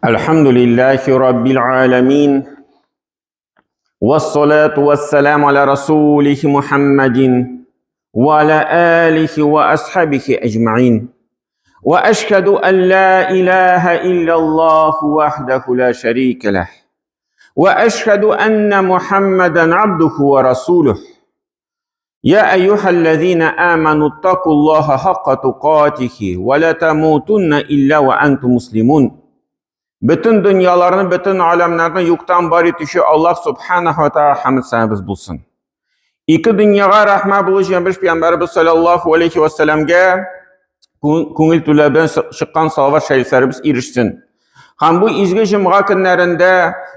الحمد لله رب العالمين والصلاة والسلام على رسوله محمد وعلى آله وأصحابه أجمعين وأشهد أن لا إله إلا الله وحده لا شريك له وأشهد أن محمدا عبده ورسوله يا أيها الذين آمنوا اتقوا الله حق تقاته ولا تموتن إلا وأنتم مسلمون Бөтен дөньяларны, бөтен аләмнәрне юктан бар итүче Аллаһ субханаһу ва тааля хәмд сәнәбез булсын. Ике дөньяга рәхмә булу җәнбеш пәйгамбәребез саллаллаһу алейхи ва сәлламгә күңел түләбен чыккан салават шәрифләребез ирешсен. Һәм бу изге җомга көннәрендә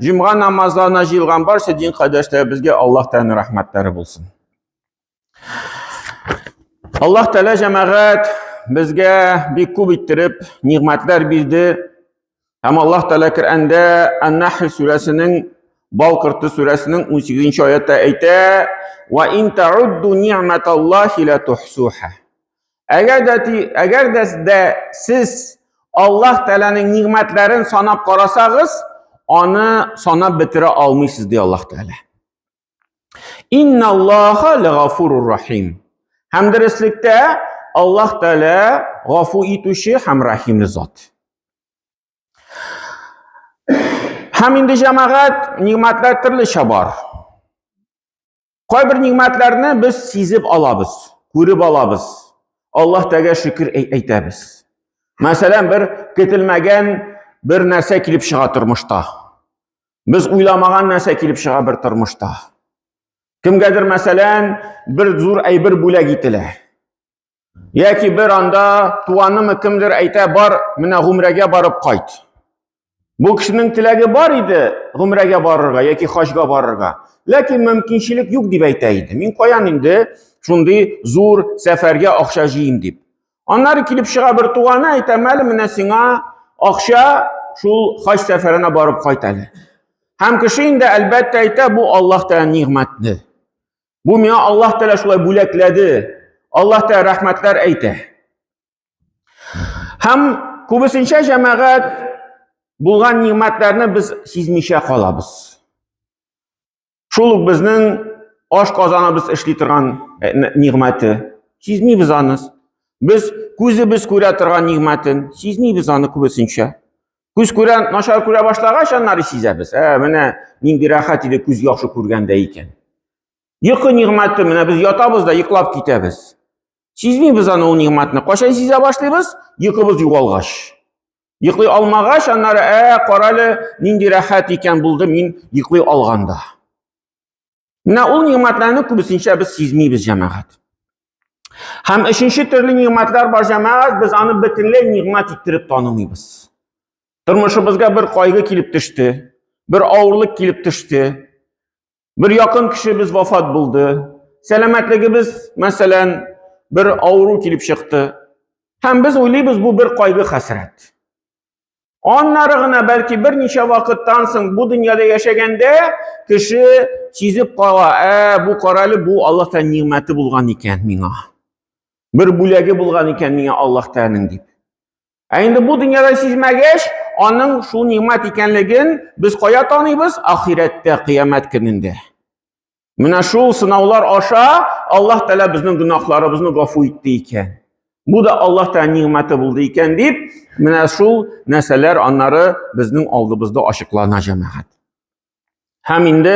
җомга намазларына җыелган барча дин кардәшләребезгә Аллаһ Тәгаләнең рәхмәтләре булсын. Аллаһ Тәгалә җәмәгать безгә бик күп иттереп нигъмәтләр бирде. Һәм Аллаһ Тәгалә Коръәндә Ан-Нахл сүрәсенең Бал корты сүрәсенең 18 аятта әйтә: "Ва ин та'удду ни'маталлахи ла тухсуха." Әгәр дә әгәр дә, дә сез Аллаһ Тәгаләнең нигъмәтләрен санап карасагыз, аны санап бетерә алмыйсыз, ди Аллаһ Тәгалә. Инналлаһа лагафурur рахим. Һәм дөреслектә Аллаһ Тәгалә гафу итүче һәм рәхимле зат. Һәм инде җәмәгать нигъмәтләр төрлечә бар. Кайбер нигъмәтләрне без сизеп алабыз, күреп алабыз. Аллаһ Тәгаләгә шөкер әйтәбез. Мәсәлән, бер көтелмәгән бер нәрсә килеп чыга тормышта. Без уйламаган нәрсә килеп чыга бер тормышта. Кемгәдер, мәсәлән, бер зур әйбер бүләк ителә. Яки бер анда туганымы кемдер әйтә, бар, менә гумрәгә барып кайт. Бу кешенең теләге бар иде гумрәгә барырга яки хаҗга барырга. Ләкин мөмкинчелек юк дип әйтә иде. Мин каян инде шундый зур сәфәргә акча җыйм дип. Аннары килеп чыга бер туганы әйтә, әле менә сиңа акча шул хаҗ сәфәренә барып кайт әле. Һәм кеше инде әлбәттә әйтә, бу Аллаһ Тәгалә нигъмәте. Бу миңа Аллаһ Тәгалә шулай бүләкләде. Аллаһ Тәгалә рәхмәтләр әйтә. Һәм күбесенчә җәмәгать булган нигъмәтләрне без сизмичә калабыз. Шул ук безнең аш казаныбыз эшли торган э, нигъмәте. Сизмибез аны. Без күзебез күрә торган нигъмәтен сизмибез аны күбесенчә. Күз күрә, начар күрә башлагач, аннары сизәбез. Ә, менә нинди рәхәт иде күз яхшы күргәндә икән. Йокы нигъмәте, менә без ятабыз да йоклап китәбез. Сизмибез аны ул нигъмәтне. Кайчан сизә башлыйбыз? Йокыбыз югалгач. Йоклый алмагач, аннары, ә, карале, нинди рәхәт икән булды мин йоклый алганда. Менә ул нигъмәтләрне күбесенчә без сизмибез, җәмәгать. Һәм өченче төрле нигъмәтләр бар, җәмәгать, без аны бөтенләй нигъмәт иттереп танымыйбыз. Тормышыбызга бер кайгы килеп төште, бер авырлык килеп төште, бер якын кешебез вафат булды, сәламәтлегебез, мәсәлән, бер авыру килеп чыкты. Һәм без уйлыйбыз, бу бер кайгы хәсрәт. Аннары гына бәлки берничә вакыттан соң бу дөньяда яшәгәндә кеше сизеп кала, ә бу карале, бу Аллаһ Тәгалә нигъмәте булган икән миңа. Бер бүләге булган икән миңа Аллаһ Тәгаләнең дип. Ә инде бу дөньяда сизмәгәч, аның шул нигъмәт икәнлеген без кая таныйбыз? Ахирәттә, кыямәт көнендә. Менә шул сынаулар аша Аллаһ Тәгалә безнең гөнаһларыбызны гафу итте икән. Бу да Аллаһ Тәгалә нигъмәте булды икән дип, менә шул нәрсәләр аннары безнең алдыбызда ачыклана җәмәгать. Һәм инде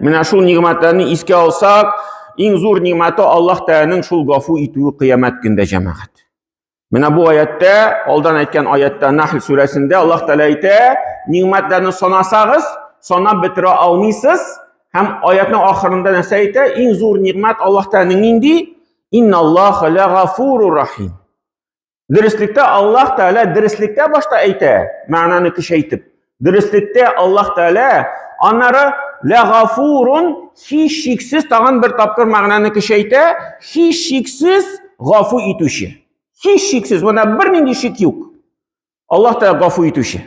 менә шул нигъмәтләрне искә алсак, иң зур нигъмәте Аллаһ Тәгаләнең шул гафу итүе кыямәт көндә җәмәгать. Менә бу аятта, алдан әйткән аятта Нахл сүрәсендә Аллаһ Тәгалә әйтә, нигъмәтләрне санасагыз, санап бетерә алмыйсыз. Һәм аятның ахырында нәрсә әйтә? Иң зур нигъмәт Аллаһ Тәгаләнең нинди? Инналлаһа лагафурur рахим. Дөреслектә Аллаһ Тәгалә дөреслектә башта әйтә, мәгънәне көчәйтеп. Дөреслектә Аллаһ Тәгалә аннары ләгафурун һичшиксез тагын бер тапкыр мәгънәне көчәйтә, һичшиксез гафу итүче. Һичшиксез, монда бернинди шик юк. Аллаһ Тәгалә гафу итүче.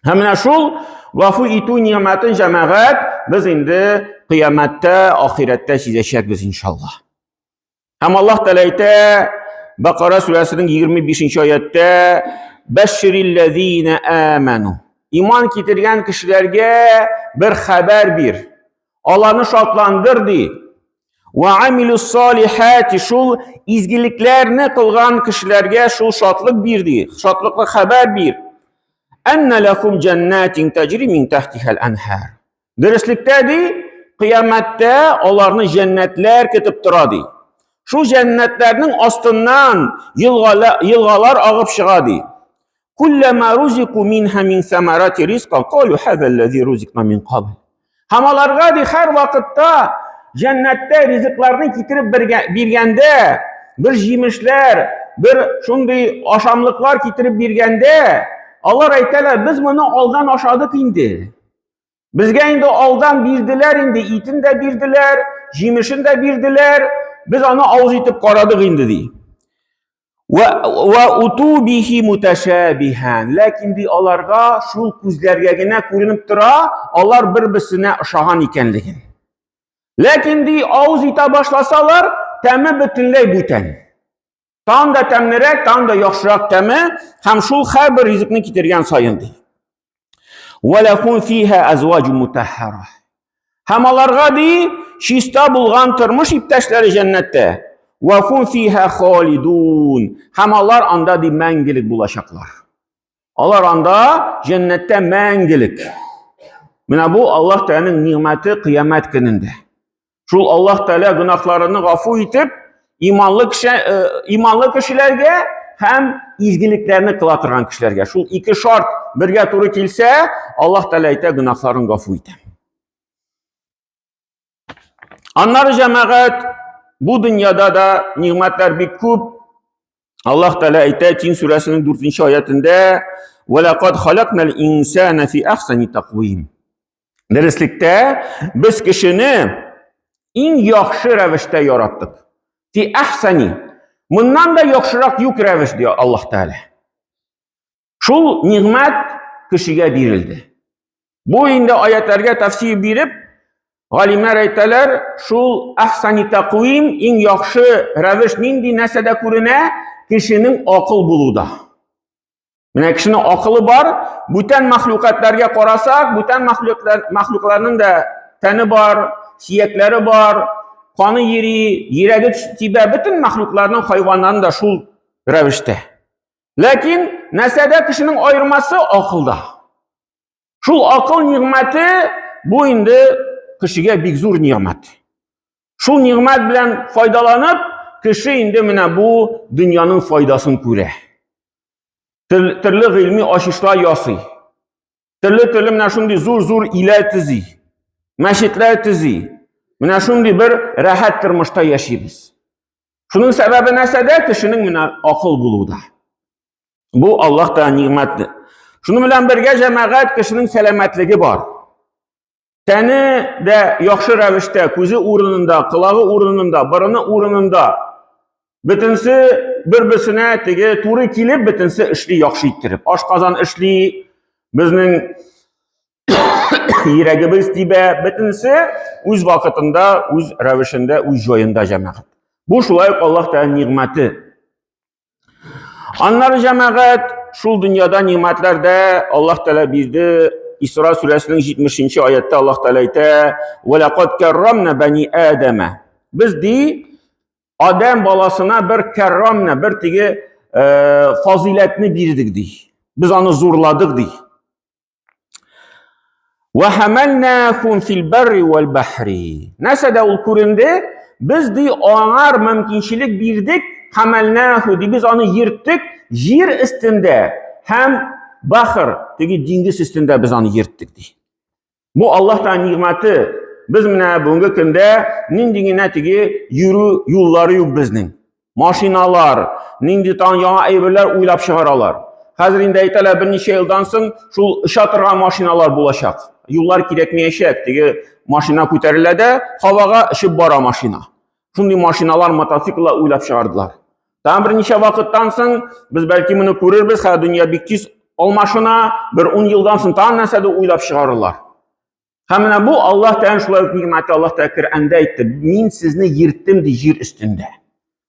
Һәм менә шул гафу итү нигъмәтен җәмәгать без инде кыямәттә, ахирәттә сизәчәкбез иншаллаһ. Һәм Аллаһ Тәгалә әйтә, Бакара сүрәсенең 25 нче аяттә, Бәшширилләзина аману. Иман китергән кешеләргә бер хәбәр бир. Аларны шатландыр ди. Ва амилус салихати шул изгелекләрне кылган кешеләргә шул шатлык бир ди. Шатлыклы хәбәр бир. Әннә ләхум җәннәтин таҗри мин тахтихал анһар. Дөреслектә ди, кыямәттә аларны җәннәтләр көтеп тора ди. Шул җәннәтләрнең астыннан елгалар, елгалар агып чыга ди. Куллама рузику минха мин самарати ризкан калу хаза аллази рузикна мин кабл. Һәм аларга ди һәр вакытта җәннәттә ризыкларны китереп биргәндә, бер җимешләр, бер шундый ашамлыклар китереп биргәндә, алар әйтәләр, без моны алдан ашадык инде. Безгә инде алдан бирделәр инде, итен дә бирделәр, җимешен дә бирделәр. Без аны авыз итеп карадык инде ди. Ва ва уту бихи муташабихан. Ләкин ди аларга шул күзләргә генә күренеп тора, алар бер-берсенә ошаган икәнлеген. Ләкин ди авыз итә башласалар, тәме бөтенләй бүтән. Тагын да тәмлерәк, тагын да яхшырак тәме һәм шул һәрбер ризыкны китергән саен ди. Валахум фиха азваҗу мутаххара. Һәм аларга ди чиста булган тормыш иптәшләре җәннәттә. Ва хум фиха халидун. Һәм алар анда ди мәңгелек булачаклар. Алар анда җәннәттә мәңгелек. Менә бу Аллаһ Тәгаләнең нигъмәте кыямәт көнендә. Шул Аллаһ Тәгалә гөнаһларını гафу итеп, иманлы кеше, э, иманлы кешеләргә һәм изгелекләрне кыла торган кешеләргә. Шул ике шарт бергә туры килсә, Аллаһ Тәгалә әйтә, гөнаһларын гафу итә. Аннары җәмәгать бу дөньяда да нигъмәтләр бик күп. Аллаһ Тәгалә әйтә Тин сүрәсенең 4 аятендә: "Ва лакад халакнал инсана фи ахсани таквим." Дөреслектә без кешене иң яхшы рәвештә яраттык. Фи ахсани. Моннан да яхшырак юк рәвеш ди Аллаһ Тәгалә. Шул нигъмәт кешегә бирелде. Бу инде аятларга тәфсир биреп, галимнәр әйтәләр, шул ахсани таквим иң яхшы рәвеш нинди нәрсәдә күренә? Кешенең акыл булуда. Менә кешенең акылы бар, бүтән мәхлукатларга карасак, бүтән мәхлуклар, мәхлукларның да тәне бар, сиякләре бар, каны йөри, йөрәге тибә, бөтен мәхлукларның, хайваннарның да шул рәвештә. Ләкин нәрсәдә кешенең аермасы акылда. Шул акыл нигъмәте бу инде кешегә бик зур нигъмәт. Шул нигъмәт белән файдаланып, кеше инде менә бу дөньяның файдасын күрә. Төрле гыйльми ачышлар ясый. Төрле-төрле менә шундый зур-зур иләр төзи. Мәчетләр төзи. Менә шундый бер рәхәт тормышта яшибез. Шуның сәбәбе нәрсәдә? Кешенең менә акыл булуда. Бу Аллаһ Тәгалә нигъмәте. Шуның белән бергә җәмәгать кешенең сәламәтлеге бар. Тәне дә яхшы рәвештә, күзе урынында, колагы урынында, борыны урынында. Бөтенсе бер-берсенә теге туры килеп, бөтенсе эшли яхшы иттереп. Ашказан эшли, безнең йөрәгебез тибә, бөтенсе үз вакытында, үз рәвешендә, үз җаенда җәмәгать. Бу шулай ук Аллаһ Тәгалә нигъмәте. Аннары җәмәгать шул дөньяда нигъмәтләрдә Аллаһ Тәгалә бирде. Исра сүрәсенең 70-нче аятта Аллаһ Тәгалә әйтә: "Ва лакад каррамна бани Адама". Без ди Адәм баласына бер каррамна, бер теге э, фазыйләтне бирдек ди. Без аны зурладык ди. Ва хамалнахум фил барри вал бахри. Нәрсәдә ул күренде? Без ди аңар мөмкинчелек бирдек, хамалнаху ди без аны йөрттек җир өстендә һәм бахр, теге диңгез өстендә без аны йөрттек ди. Бу Аллаһ Тәгалә нигъмәте. Без менә бүгенге көндә нинди генә теге йөрү юллары юк безнең. Машиналар, нинди тагын яңа әйберләр уйлап чыгаралар. Хәзер инде әйтәләр, берничә елдан соң шул оча торган машиналар булачак. Юллар кирәкмәячәк. Теге машина күтәрелә дә, һавага очып бара машина. Шундый машиналар, мотоцикллар уйлап чыгардылар. Тагын берничә вакыттан соң без бәлки моны күрербез, хәзер дөнья бик тиз алмашына, бер 10 елдан соң тагын нәрсәдер уйлап чыгарырлар. Һәм менә бу Аллаһ Тәгалә шулай ук нигъмәте Аллаһ Тәгалә Коръәндә әйтте. Мин сезне йөрттем ди җир өстендә.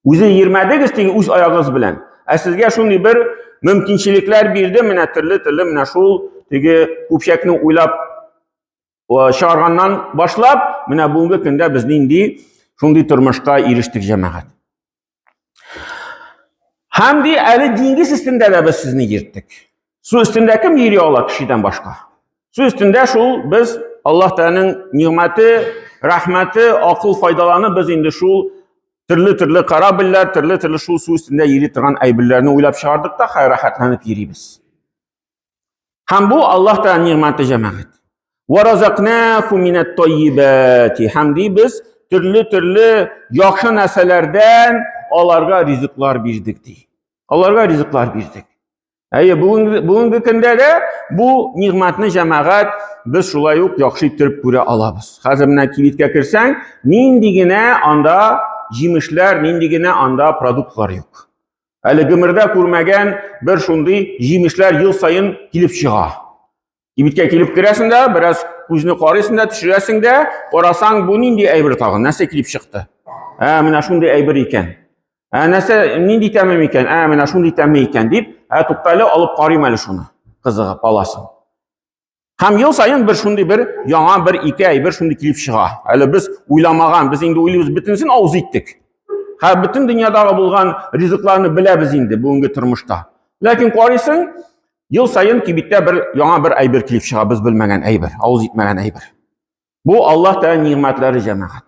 Үзе йөрмәдегез теге үз аягыгыз белән. ә сезгә шундый бер мөмкинчелекләр бирде, менә төрле-төрле менә шул теге күпчәкне уйлап чыгарганнан башлап, менә бүгенге көндә без нинди шундый тормышка ирештек, җәмәгать. Һәм ди, әле диңгез өстендә дә без сезне йөрттек. Су өстендә кем йөри ала кешедән башка? Су өстендә шул без Аллаһ Тәгаләнең нигъмәте, рәхмәте, акыл файдаланып без инде шул төрле-төрле корабльләр, төрле-төрле шул су өстендә йөри торган әйберләрне уйлап чыгардык та, хәй рәхәтләнеп йөрибез. Һәм бу Аллаһ Тәгалә нигъмәте, җәмәгать. Ва разакнаху минат таййибати. Һәм ди без төрле-төрле яхшы нәрсәләрдән аларга ризыклар бирдек ди. Аларга ризыклар бирдек. Әйе, бүгенге, бүгенге көндә дә бу нигъмәтне, җәмәгать, без шулай ук яхшы иттереп күрә алабыз. Хәзер менә кибеткә керсәң, нинди генә анда җимешләр, нинди генә анда продуктлар юк. Әле гомердә күрмәгән бер шундый җимешләр ел саен килеп чыга. Кибеткә килеп керәсең дә, бераз күзне карыйсың да, төшерәсең дә, карасаң, бу нинди әйбер тагын, нәрсә килеп чыкты? Ә, менә шундый әйбер икән. Ә, нәрсә, нинди тәме микән? Ә, менә шундый тәме икән дип, ә, туктале, алып карыйм әле шуны. Кызыгып аласың. Һәм ел саен бер шундый бер яңа бер ике әйбер шундый килеп чыга. Әле без уйламаган, без инде уйлыйбыз, бөтенесен авыз иттек. Һәм бөтен дөньядагы булган ризыкларны беләбез инде бүгенге тормышта. Ләкин карыйсың, ел саен кибеттә бер яңа бер әйбер килеп чыга, без белмәгән әйбер, авыз итмәгән әйбер. Бу Аллаһ Тәгалә нигъмәтләре, җәмәгать.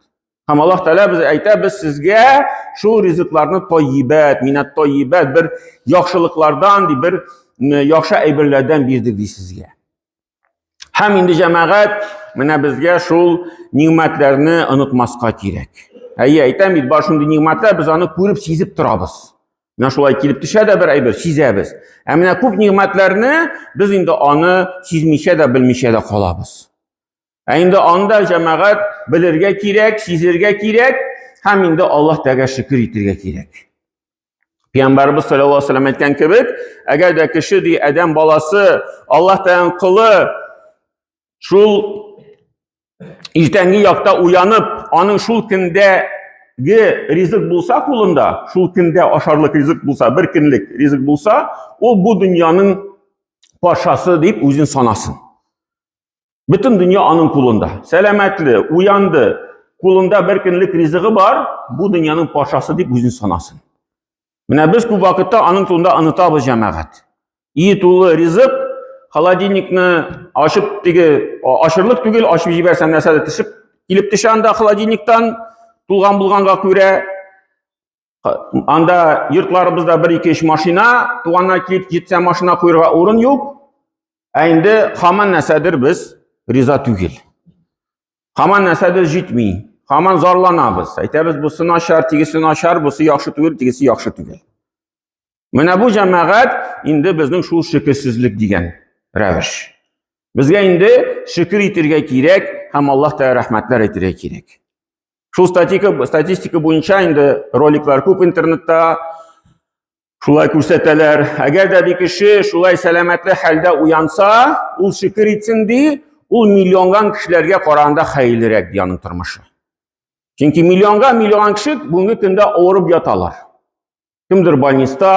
Һәм Аллаһ Тәгалә без әйтә, без сезгә шул ризыкларны таййибәт, минат таййибәт, бер яхшылыклардан, ди, бер яхшы әйберләрдән бирдек ди сезгә. Һәм инде, җәмәгать, менә безгә шул нигъмәтләрне онытмаска кирәк. Әйе, әйтәм бит, бар шундый нигъмәтләр, без аны күреп, сизеп торабыз. Менә шулай килеп төшә дә бер әйбер, сизәбез. Ә менә күп нигъмәтләрне без инде аны сизмичә дә, белмичә дә калабыз. Ә инде анда, җәмәгать, белергә кирәк, сизергә кирәк һәм инде Аллаһ Тәгаләгә шөкер итергә кирәк. Пәйгамбәрбез саллаллаһу алейһи вәсәлләм әйткән кебек, әгәр дә кеше ди, адәм баласы, Аллаһ Тәгаләнең колы шул иртәнге якта уянып, аның шул көндәге ризык булса кулында, шул көндә ашарлык ризык булса, бер көнлек ризык булса, ул бу дөньяның патшасы дип үзен санасын. Бөтен дөнья аның кулында. Сәламәтле, уянды, кулында бер көнлек ризыгы бар, бу дөньяның патшасы дип үзен санасын. Менә без күп вакытта аның турында онытабыз, җәмәгать. Ие тулы ризык, холодильникны ачып теге ачырлык түгел, ачып җибәрсәң нәрсә дә төшеп килеп төшә анда холодильниктан, тулган булганга күрә. Анда йортларыбызда бер ике өч машина, туганнар килеп җитсә машина куерга урын юк. Ә инде хаман нәрсәдер без риза түгел. Хаман нәрсәдер җитми. Хаман зарланабыз. Әйтәбез, бусы начар, тегесе начар, бусы яхшы түгел, тегесе яхшы түгел. Менә бу, җәмәгать, инде безнең шул шөкерсезлек дигән рәвеш. Безгә инде шөкер итергә кирәк һәм Аллаһ Тәгалә рәхмәтләр әйтергә кирәк. Шул статистика буенча инде роликлар күп интернетта шулай күрсәтәләр. Әгәр дә ди кеше шулай сәламәтле хәлдә уянса, ул шөкер итсен ди, ул миллионган кешеләргә караганда хәерлерәк ди аның тормышы. Чөнки миллионга миллион кеше бүгенге көндә авырып яталар. Кемдер больниста,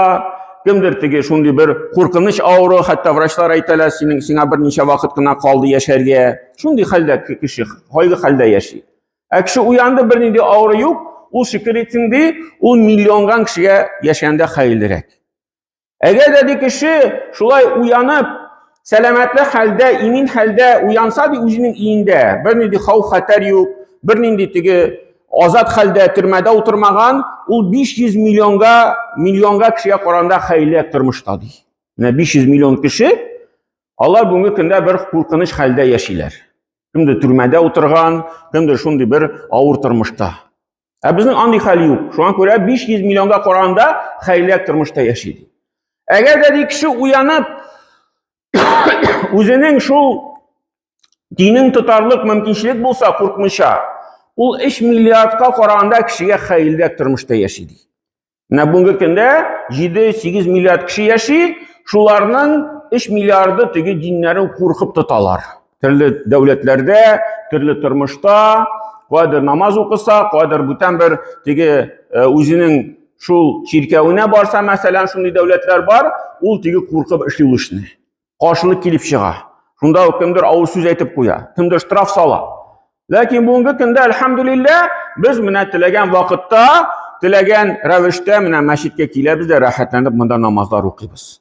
кемдер теге шундый бер куркыныч авыру, хәтта врачлар әйтәләр, синең сиңа берничә вакыт кына калды яшәргә. Шундый хәлдә кеше, кайгы хәлдә яши. Ә кеше уянды, бернинди авыру юк, ул шөкер итсен ди, ул миллионган кешегә яшәгәндә хәерлерәк. Әгәр дә ди кеше шулай уянып, сәламәтле хәлдә, имин хәлдә уянса ди үзенең өендә, бернинди хәүф-хәтәр юк, бернинди теге азат хәлдә төрмәдә утырмаган, ул 500 миллионга, миллионга кешегә караганда хәерлерәк тормышта ди. Менә 500 миллион кеше, алар бүгенге көндә бер куркыныч хәлдә яшиләр. Кемдер төрмәдә утырган, кемдер шундый бер авыр тормышта. Ә безнең андый хәл юк. Шуңа күрә 500 миллионга караганда хәерлерәк тормышта яши ди. Әгәр дә ди кеше уянып, үзенең шул динен тотарлык мөмкинчелек булса, куркмыйча, ул 3 миллиардка караганда кешегә хәерлерәк тормышта яши ди. Менә бүгенге көндә 7-8 миллиард кеше яши, шуларның 3 миллиарды теге диннәрен куркып тоталар. Төрле дәүләтләрдә, төрле тормышта, кайдыр намаз укыса, кайдыр бүтән бер теге э, үзенең шул чиркәвенә барса, мәсәлән, шундый дәүләтләр бар, ул теге куркып эшли ул эшне. Каршылык килеп чыга. Шунда ук кемдер авыр сүз әйтеп куя, кемдер штраф сала. Ләкин бүгенге көндә, әлхәмдүлилләһ, без менә теләгән вакытта, теләгән рәвештә менә мәчеткә киләбез дә рәхәтләнеп монда намазлар укыйбыз.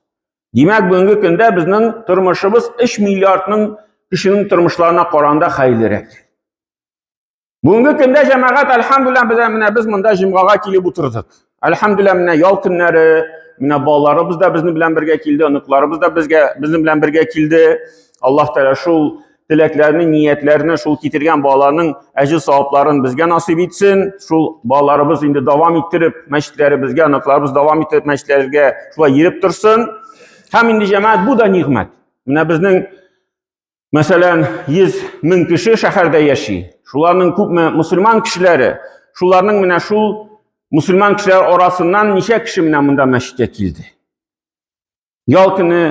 Димәк, бүгенге көндә безнең тормышыбыз 3 миллиардның кешенең тормышларына караганда хәерлерәк. Бүгенге көндә җәмәгать, әлхәмдүлилләһ, без менә без монда җомгага килеп утырдык. Әлхәмдүлилләһ, менә ял көннәре, менә балаларыбыз да безнең белән бергә килде, оныкларыбыз да безгә безнең белән бергә килде. Аллаһ Тәгалә шул теләкләрне, ниятләрне, шул китергән балаларның әҗер савапларын безгә насыйп итсен. Шул балаларыбыз инде дәвам иттереп мәчетләребезгә, оныкларыбыз дәвам иттереп мәчетләргә шулай йөреп торсын. Һәм инде җәмәгать бу да нигъмәт. Менә безнең Мәсәлән, 100 мең кеше шәһәрдә яши. Шуларның күпме мусульман кешеләре, шуларның менә шул мусульман кешеләр арасыннан ничә кеше менә монда мәчеткә килде. Ял көне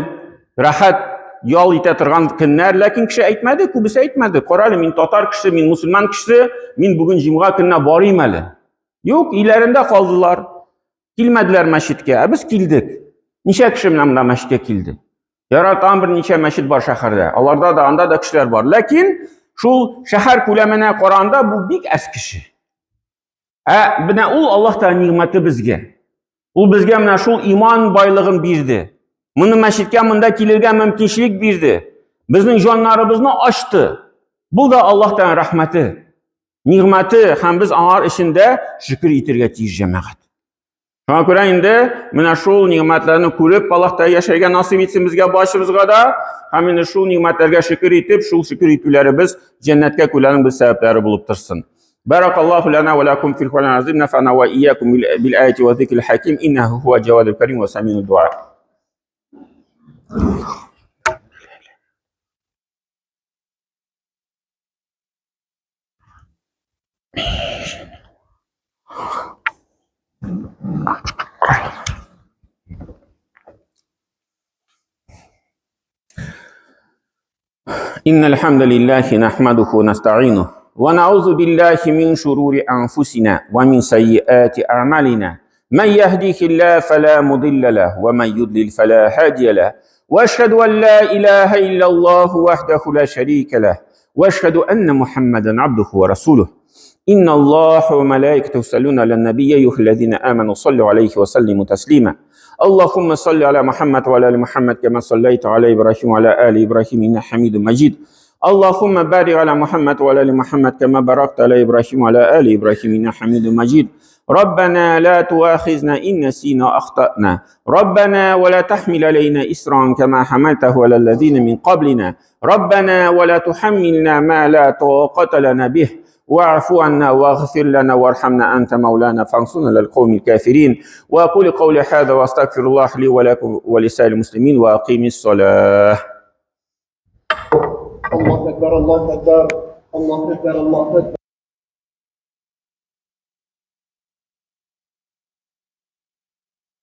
рәхәт ял итә торган көннәр, ләкин кеше әйтмәде, күбесе әйтмәде. Кара әле, мин татар кешесе, мин мусульман кешесе, мин бүген җомга көненә барыйм әле. Юк, өйләрендә калдылар. Килмәделәр мәчеткә, ә без килдек. Ничә кеше менә монда мәчеткә килде? Ярар, тагын берничә мәчет бар шәһәрдә. Аларда да, анда да кешеләр бар. Ләкин шул шәһәр күләменә караганда бу бик әз кеше. Ә менә ул Аллаһ Тәгалә нигъмәте безгә. Ул безгә менә шул иман байлыгын бирде. Моны мәчеткә монда килергә мөмкинчелек бирде. Безнең җаннарыбызны ачты. Бу да Аллаһ Тәгалә рәхмәте, нигъмәте һәм без аңар эчендә шөкер итәргә тиеш җәмәгать. Шуңа күрә инде менә шул нигъмәтләрне күреп, Аллаһ Тәгалә яшәргә насыйп итсен безгә барчабызга да, һәм инде шул нигъмәтләргә шөкер итеп, шул шөкер итүләребез җәннәткә күләнең бер сәбәпләре булып торсын. Баракаллаху лана ва лакум фил Кур'ан азим, нафана ва iyyakum bil ayati ва zikril hakim, иннаху хуа джавадул карим ва самиуд дуа. إن الحمد لله نحمده ونستعينه ونعوذ بالله من شرور أنفسنا ومن سيئات أعمالنا من يهديه الله فلا مضل له ومن يضلل فلا هادي له وأشهد أن لا إله إلا الله وحده لا شريك له وأشهد أن محمدا عبده ورسوله إن الله وملائكته يصلون على النبي يا أيها الذين آمنوا صلوا عليه وسلموا تسليما اللهم صل على محمد وعلى آل محمد كما صليت على إبراهيم وعلى آل إبراهيم إنك حميد مجيد اللهم بارك على محمد وعلى آل محمد كما باركت على إبراهيم وعلى آل إبراهيم إنك حميد مجيد ربنا لا تؤاخذنا إن نسينا أخطأنا ربنا ولا تحمل علينا إسرا كما حملته على الذين من قبلنا ربنا ولا تحملنا ما لا طاقة لنا به واعف عنا واغفر لنا وارحمنا أنت مولانا فانصرنا للقوم الكافرين وأقول قولي هذا وأستغفر الله لي ولكم ولسائر المسلمين وأقيم الصلاة. الله أكبر الله أكبر الله أكبر الله أكبر.